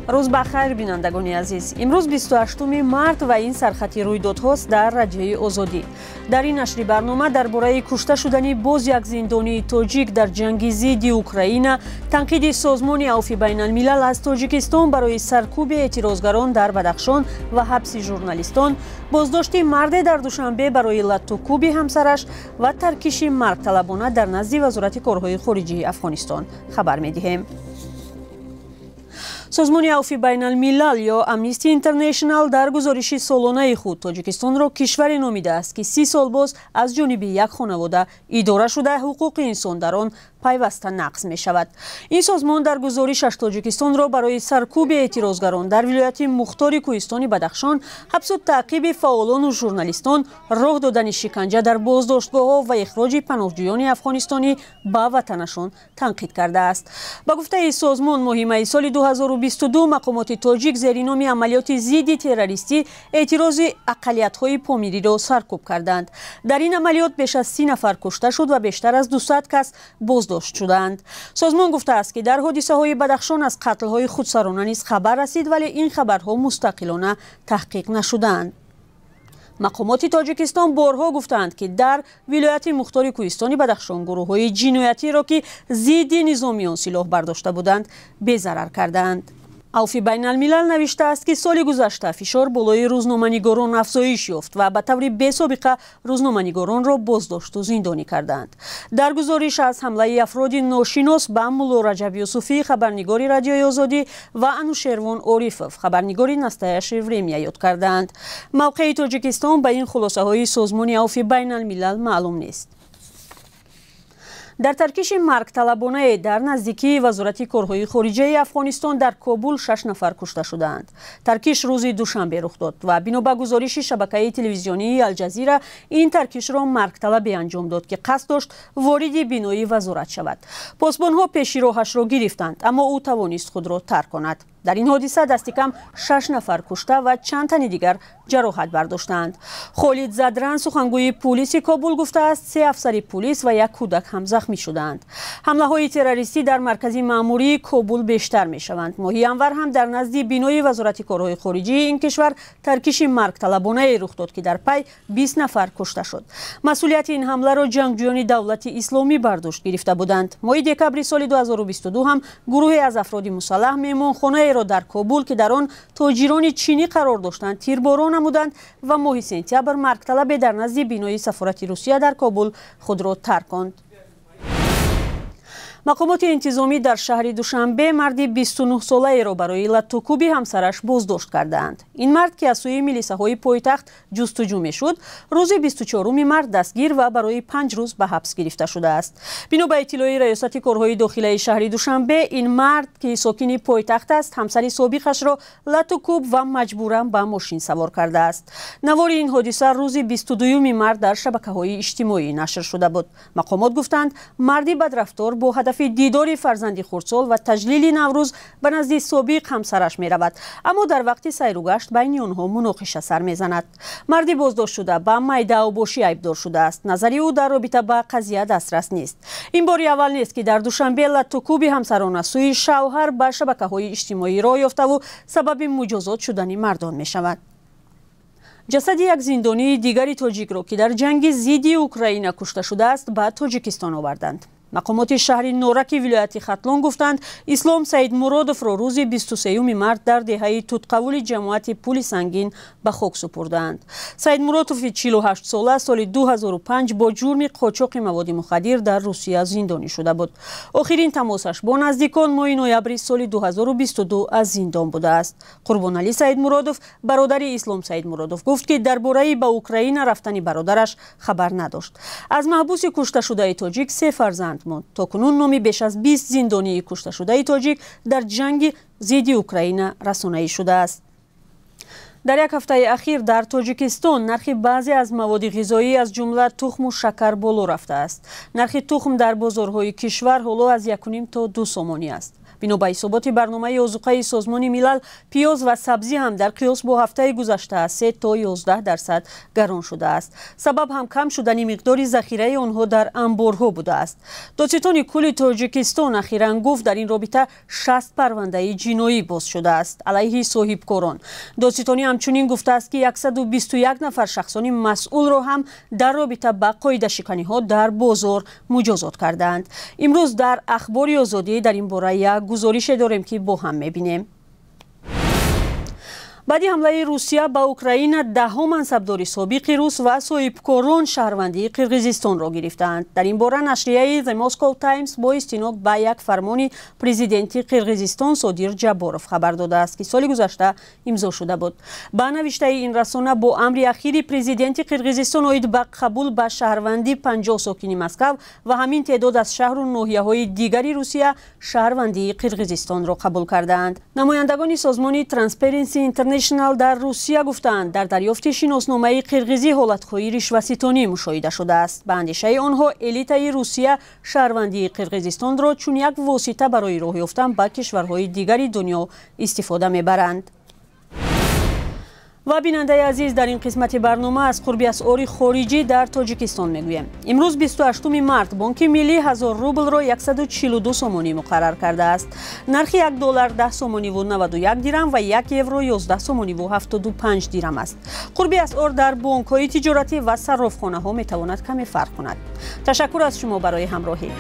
Рӯз ба хайр, бинандагони азиз. Имрӯз 28 март ва ин сархати рӯйдодҳост дар Радиои Озодӣ. Дар ин нашри барнома дар бораи кушта шудани боз як зиндонии тоҷик дар ҷанги зидди Украина, танқиди Созмони Авфи Байналмилал аз Тоҷикистон барои саркӯби эътирозгарон дар Бадахшон ва ҳабси журналистон, боздошти марде дар Душанбе барои латтукӯби ҳамсараш ва таркиши маргталабона дар назди Вазорати корҳои хориҷии Афғонистон хабар медиҳем. Созмони Авфи Байналмилал ё Amnesty International дар гузориши солонаи худ Тоҷикистонро кишваре номидааст, ки 30 сол боз аз ҷониби як хонавода идора шуда, ҳуқуқи инсон дар он пайваста нақз мешавад. Ин созмон дар гузоришаш Тоҷикистонро барои саркӯби эътирозгарон дар вилояти мухтори кӯҳистони Бадахшон, ҳабсу таъқиби фаъолону журналистон, роҳ додани шиканҷа дар боздоштгоҳҳо ва ихроҷи паноҳҷӯёни афғонистонӣ ба ватанашон танқид кардааст. Ба гуфтаи созмон, моҳи майи соли 2022 мақомоти тоҷик зери номи амалиёти зидди террористӣ эътирози ақаллиятҳои помириро саркӯб карданд. Дар ин амалиёт беш аз 30 нафар кушта шуд ва бештар аз 200 кас боздошт шудаанд. Созмон гуфтааст, ки дар ҳодисаҳои Бадахшон аз қатлҳои худсарона низ хабар расид, вале ин хабарҳо мустақилона таҳқиқ нашудаанд. Мақомоти Тоҷикистон борҳо гуфтаанд, ки дар вилояти мухтори кӯҳистони Бадахшон гурӯҳҳои ҷиноятиро, ки зидди низомиён силоҳ бардошта буданд, безарар кардаанд. Авфи Байналмилал навиштааст, ки соли гузашта фишор болои рӯзноманигорон афзоиш ёфт ва ба таври бесобиқа рӯзноманигоронро боздошту зиндонӣ кардаанд. Дар гузориш аз ҳамлаи афроди ношинос ба Мулло Раҷаб Юсуфӣ, хабарнигори Радиои Озодӣ, ва Анушервон Орифов, хабарнигори Настоящее время, ёд кардаанд. Мавқеи Тоҷикистон ба ин хулосаҳои Созмони Авфи Байналмилал маълум нест. Дар таркиши маргталабонае дар наздикии Вазорати корҳои хориҷаи Афғонистон дар Кобул 6 нафар кушта шудаанд. Таркиш рӯзи душанбе рух дод ва бино ба гузориши шабакаи телевизионии Алҷазира, ин таркишро маргталабе анҷом дод, ки қасд дошт вориди бинои вазорат шавад. Посбонҳо пеши роҳашро гирифтанд, аммо ӯ тавонист худро тарк кунад. Дар ин ҳодиса дасти кам 6 нафар кушта ва чанд тани дигар ҷароҳат бардоштаанд. Холид Задран, сухангӯи пулиси Кобул, гуфтааст, се афсари пулис ва як кӯдак ҳам захмӣ шудаанд. Ҳамлаҳои террористӣ дар маркази маъмурии Кобул бештар мешаванд. Моҳи январ ҳам дар назди бинои Вазорати корҳои хориҷии ин кишвар таркиши маргталабонае рух дод, ки дар пай 20 нафар кушта шуд. Масъулияти ин ҳамларо ҷангҷӯёни Давлати Исломӣ бардошт гирифта буданд. Моҳи декабри соли 2022 ҳам гурӯҳе аз афроди мусаллаҳ меҳмонхонаеро дар Кобул, ки дар он тоҷирони чинӣ қарор доштанд, тирборон намуданд ва моҳи сентябр маргталабе дар назди бинои сафорати Русия дар Кобул худро тарконд. Мақомоти интизомӣ дар шаҳри Душанбе марди 29-солаеро барои латтукӯби ҳамсараш боздошт кардаанд. Ин мард, ки аз сӯи милисаҳои пойтахт ҷустуҷӯ мешуд, рӯзи 24 март дастгир ва барои 5 рӯз ба ҳабс гирифта шудааст. Бино ба иттилои Раёсати корҳои дохилаи шаҳри Душанбе, ин мард, ки сокини пойтахт аст, ҳамсари собиқашро латтукӯб ва маҷбуран ба мошин савор кардааст. Навори ин ҳодиса рӯзи 22 март дар шабакаҳои иҷтимоӣ нашр шуда буд. Мақомот гуфтанд, марди бадрафтор бо ҳадафи дидори фарзанди хурдсол ва таҷлили Наврӯз ба назди собиқ ҳамсараш меравад, аммо дар вақти сайругашт байни онҳо муноқиша сар мезанад. Марди боздоштшуда ба майдаобошӣ айбдор шудааст. Назари ӯ дар робита ба қазия дастрас нест. Ин бори аввал нест, ки дар Душанбе латтукӯби ҳамсарон аз сӯи шавҳар ба шабакаҳои иҷтимоӣ роҳ ёфтаву сабаби муҷозот шудани мардон мешавад. Ҷасади як зиндонии дигари тоҷикро, ки дар ҷанги зидди Украина кушта шудааст, ба Тоҷикистон оварданд. Мақомоти шаҳри Нораки вилояти Хатлон гуфтанд, Ислом Саидмуродовро рӯзи 23 март дар деҳаи Тутқавули ҷамоати Пули Сангин ба хок супурдаанд. Саидмуродови 48-сола соли 2005 бо ҷурми қочоқи маводи мухаддир дар Русия зиндонӣ шуда буд. Охирин тамосаш бо наздикон моҳи ноябри соли 2022 аз зиндон будааст. Қурбоналӣ Саидмуродов, бародари Ислом Саидмуродов, гуфт, ки дар бораи ба Украина рафтани бародараш хабар надошт. Аз маҳбуси кушташудаи тоҷик се фарзанд монд. То кунун номи беш аз 20 зиндонии кушташудаи тоҷик дар ҷанги зидди Украина расонаӣ шудааст. Дар як ҳафтаи ахир дар Тоҷикистон нархи баъзе аз маводи ғизоӣ, аз ҷумла тухму шакар, боло рафтааст. Нархи тухм дар бозорҳои кишвар ҳоло аз 1,5 то 2 сомонӣ аст. Бино ба ҳисоботи барномаи озуқаи Созмони Милал, пиёз ва сабзӣ ҳам дар қиёс бо ҳафтаи гузашта аз 3 то 11% гарон шудааст. Сабаб ҳам кам шудани миқдори захираи онҳо дар анборҳо будааст. Додситони кулли Тоҷикистон ахиран гуфт, дар ин робита 60 парвандаи ҷиноӣ боз шудааст алайҳи соҳибкорон. Додситонӣ ҳамчунин гуфтааст, ки 121 нафар шахсони масъулро ҳам дар робита ба қоидашиканиҳо дар бозор муҷозот кардаанд. Имрӯз дар Ахбори Озодӣ дар ин бора як гузорише дорем, ки бо ҳам мебинем. Баъди ҳамлаи Русия ба Украина даҳҳо мансабдори собиқи рус ва соҳибкорон шаҳрвандии Қирғизистонро гирифтаанд. Дар ин бора нашрияи The Moscow Times бо истинод ба як фармони президенти Қирғизистон Содир Ҷабборов хабар додааст, ки соли гузашта имзо шуда буд. Ба навиштаи ин расона, бо амри ахири президенти Қирғизистон оид ба қабул ба шаҳрвандӣ 50 сокини Москав ва ҳамин теъдод аз шаҳру ноҳияҳои дигари Русия шаҳрвандии Қирғизистонро қабул кардаанд. Намояндагони созмони Transparency International дар Русия гуфтаанд, дар дарёфти шиносномаи қирғизӣ ҳолатҳои ришваситонӣ мушоҳида шудааст. Ба андешаи онҳо, элитаи Русия шаҳрвандии Қирғизистонро чун як восита барои роҳ ёфтан ба кишварҳои дигари дунё истифода мебаранд. Ва бинандаи азиз, дар ин қисмати барнома аз қурби асъори хориҷӣ дар Тоҷикистон мегӯем. Имрӯз, 28 март, Бонки Миллӣ 1000 рублро 142 сомонӣ муқаррар кардааст. Нархи 1 доллар 10 сомониву 91 дирам ва 1 евро 11 сомониву 75 дирам аст. Қурби асъор дар бонкҳои тиҷоратӣ ва саррофхонаҳо метавонад каме фарқ кунад. Ташаккур аз шумо барои ҳамроҳӣ.